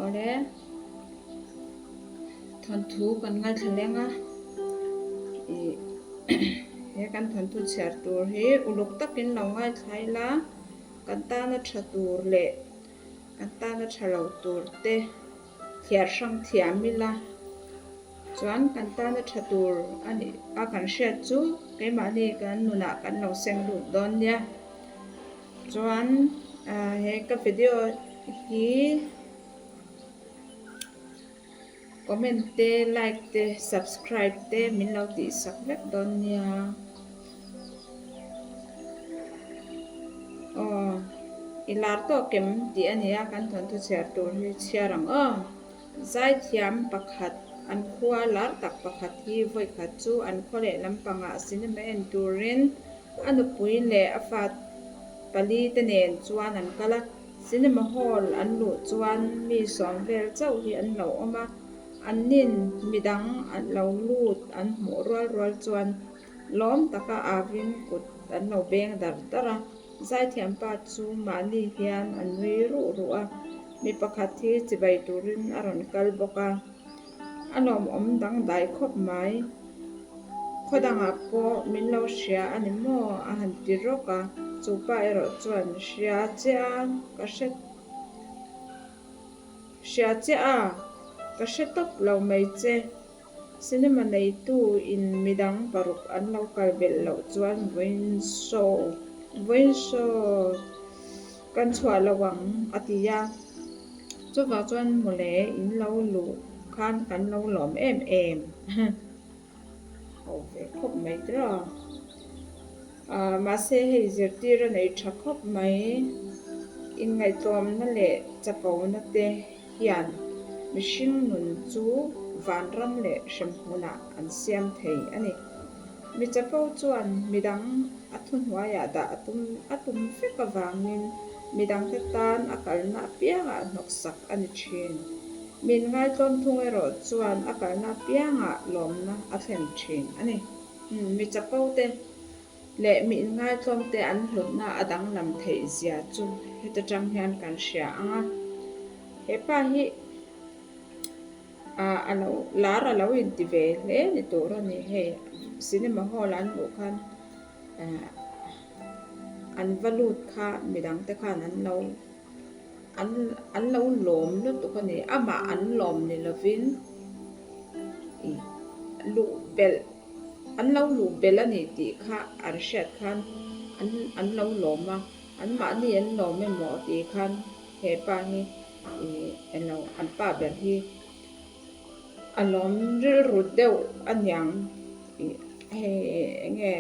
Awle, thawnthu kan ngaithla leng a, ih he kan thawnthu chhiar tur hi uluk takin lo ngaithla ila kan tana tha tur leh kan tana tha lo tur te thliar hrang thiam ila chuan kan tana tha tur a nih a kan hriat chu keimahni kan nunah kan lo seng lut dawn nia. Chuan he ka video hi comment te like te subscribe te min lo tih sak vek dawn nia. Aw i lar tawk em tih a nia kan thawnthu chhiar tur hi chhiar ang aw. Zaithiam pakhat an khua lar tak pakhat hi vawikhat chu an khaw leh lampangah cinema en turin A nupui leh a fa pali te nen chuan an kal a, cinema hall an luh chuan mi sawm vel chauh hi an lo awm a, an nin midang lo lut an hmuh rual rual chuan lawm taka avin kut an lo beng dar dar a, zaithiam pa chu mahni hian a nui ruh ruh a, mi pakhat hi chibai turin a rawn kal bawk a. A lawmawm dangdai khawp mai. Khaw dangah pawh min lo hria a ni maw? a han ti rawk a, chu pa erawh chuan hria che a ka hre hria che a ka hre tawp lo mai che. Cinema neitu in midang paruk an lo kal belh loh chuan vawiin show vawiin show kan chhuah lo ang a ti a. Chuvang chuan mawle in lo luh khan kan lo lawm em em ho ve khawp mai tir a. Ahh mahse hei zirtir a nei tha khawp mai. Inngaihtlawmna leh chapona te hian mihring nun chu vanram leh hremhmunah an siam thei a ni. Mi chapo chuan midang a thuhnuaiah dah a tum a tum vek avangin midangte tan a kalna apiangah hnawksak a ni thin. Min ngaitlawm thung erawh chuan a kalna apiangah lawmna a thlen thin a ni. Mi chapo te leh mi inngaitlawm te an hlutna a danglam theih zia chu heta tang hian kan hria ang a. He pa hi. Ah a lo lar a lo inti ve hle ni tur a ni hei cinema hall an luh khan eh an va lut kha midang te khan an lo an an lo lawm lutuk a ni amah an lawm ni lovin ih luh belh an lo luh belh a ni tih kha an hriat khan an an lo lawm a anmahni an lawm emaw tih khan he pa hi. Ih elo an pa ber hi a lawm rilru deuh a niang ih hei eng nge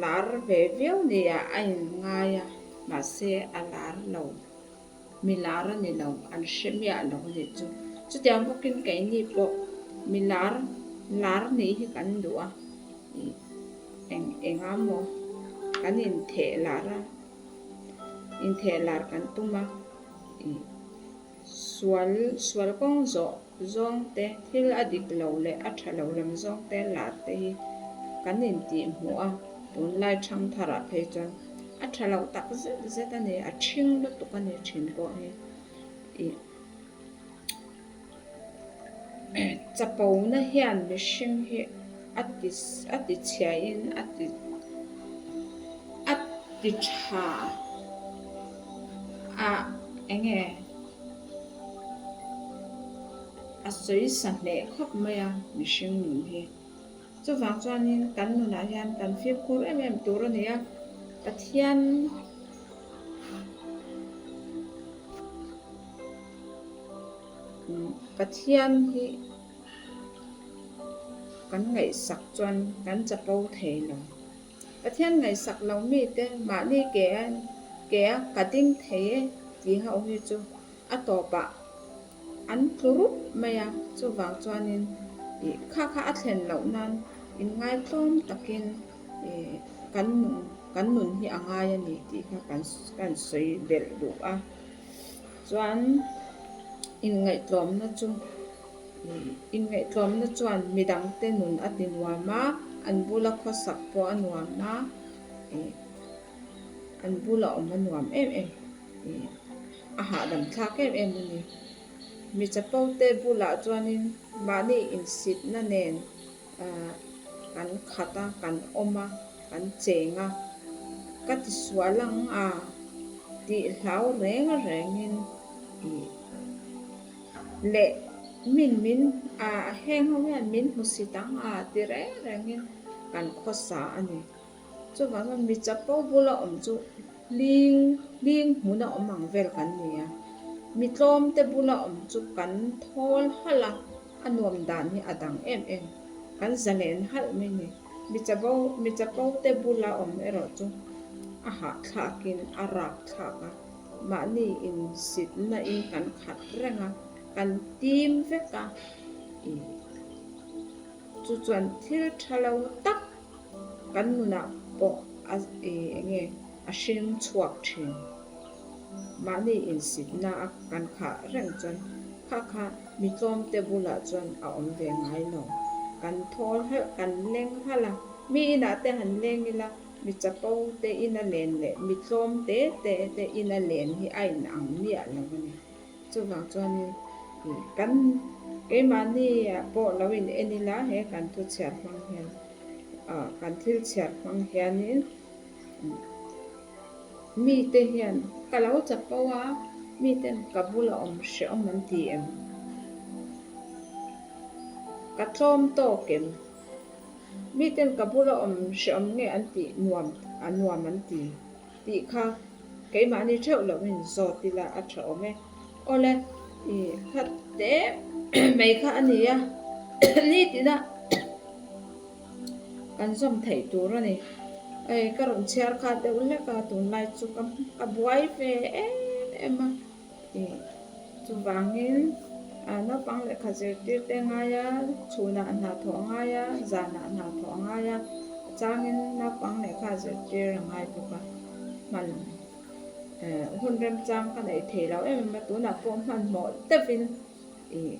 lar ve viau nia a in ngai a mahse a lar lo mi lar a ni lo an hre miah lo a nih chu chutiang bawkin keini pawh mi lar lar nih hi kan duh a ih eng eng a maw kan intheh lar a intheh lar kan tum a. Sual sual kawng zawh zawng te, thil a dik lo leh a tha lo lam zawng te lar te hi kan intih hmuh a, tunlai thang tharah phei chuan a tha lo tak zet zet a ni, a thing lutuk a ni thin pawh hi. Ih. Chapona hian mihring hi a ti a ti chhiain a ti a ti tha a eng nge a sawi sa hneh khawp mai a mihring nun hi. Chuvang chuanin kan nunah hian kan fimkhur em em tur a ni a, Pathian. Pathian hi kan ngaihsak chuan kan chapo thei lo. Pathian ngaihsak lo mite mahni ke a ke a ka ding thei e tih ho hi chu a tawpah an tlu rup mai a, chuvang chuanin ih kha kha a thlen loh nan inngaithlawm takin ih kan nun kan nun hi a ngai a ni tih kha kan kan sawi belh duh a. Chuan inngaihtlawmna chu inngaihtlawmna chuan midangte nun a ti nuam a, an bula khawsak pawh a nuam a, ih an bula awm a nuam em em ih a hahdam thlak em em a ni. Mi chapo te bulah chuanin mahni insitna nen kan khat a, kan awm a, kan cheng a, ka ti sual ang a tih hlau reng rengin ih leh min min a heng ho hian min hmusit ang a ti reng rengin kan khawsa a ni. Chuvang chuan mi chapo bula awm chu hling hling hmuna awm ang vel kan ni a, mi tlawm te bula awm chu kan thawl halh a, a nuam dan hi a dang em em, kan zalen halh mai ni. Mi chapo mi chapo te bula awm erawh chu a hahthlakin a rak thlak a, mahni insitna in kan khat reng a, kan tim vek a, ih chu chuan thil tha lo tak Kan nunah pawh a eng nge a hring chhuak thin. Mahni insitna a kan khah reng chuan kha kha mi tlawmte bulah chuan a awm ve ngai lo. Kan thawl halh kan leng halh a, mi inah te han leng ila mi chapo te ina len leh mi tlawm te te te ina len hi a inang miah lo a ni. Chuvang chuanin kan keimahni ah pawh lo in en ila he kan thu chhiar hmang hian ah kan thil chhiar hmang hianin mite hian ka lo chapo a miten ka bula awm hrehawm an ti em? Ka tlawm tawk em? Miten ka bula awm hrehawm nge an tih nuam a nuam an ti? Tih kha keimahni theuh loh in zawt ila a tha awm e. Awle i khat te mai kha a ni a, nitina kan zawm theih tur a ni. Hei ka rawn chhiar khat deuh hlek a, tunlai chu ka buai ve em em a. Chuvangin naupang lehkha zirtirte ngai a, chhunah hna thawh a ngai a, zanah hna thawh a ngai a, a changin naupang lehkha zirtir a ngai bawk a, hman hun remchang ka neih thei lo em em a, tunah pawh hmanhmawh deuhin ih.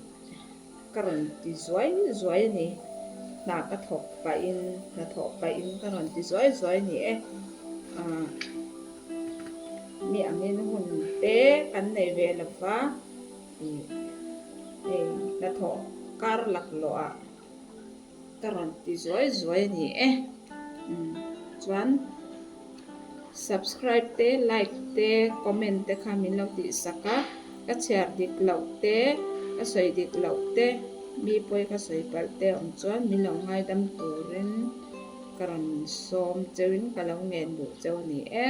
Ka rawn ti zuai zuai a ni. Hna ka thawk pahin, hna thawh pahin ka rawn ti zuai zuai a ni e. Aah mi angin hun te kan nei ve lo va, ih hei hnathawh kar laklawh ah ka rawn ti zuai zuai a ni e. Umm chuan subscribe te like te comment te kha min lo tih sak a ka chhiar dik loh te ka sawi dik loh te mi pawi ka sawi palh te awm chuan min lo ngaidam turin ka rawn sawm cheuhin ka lo ngen duh cheu a ni e.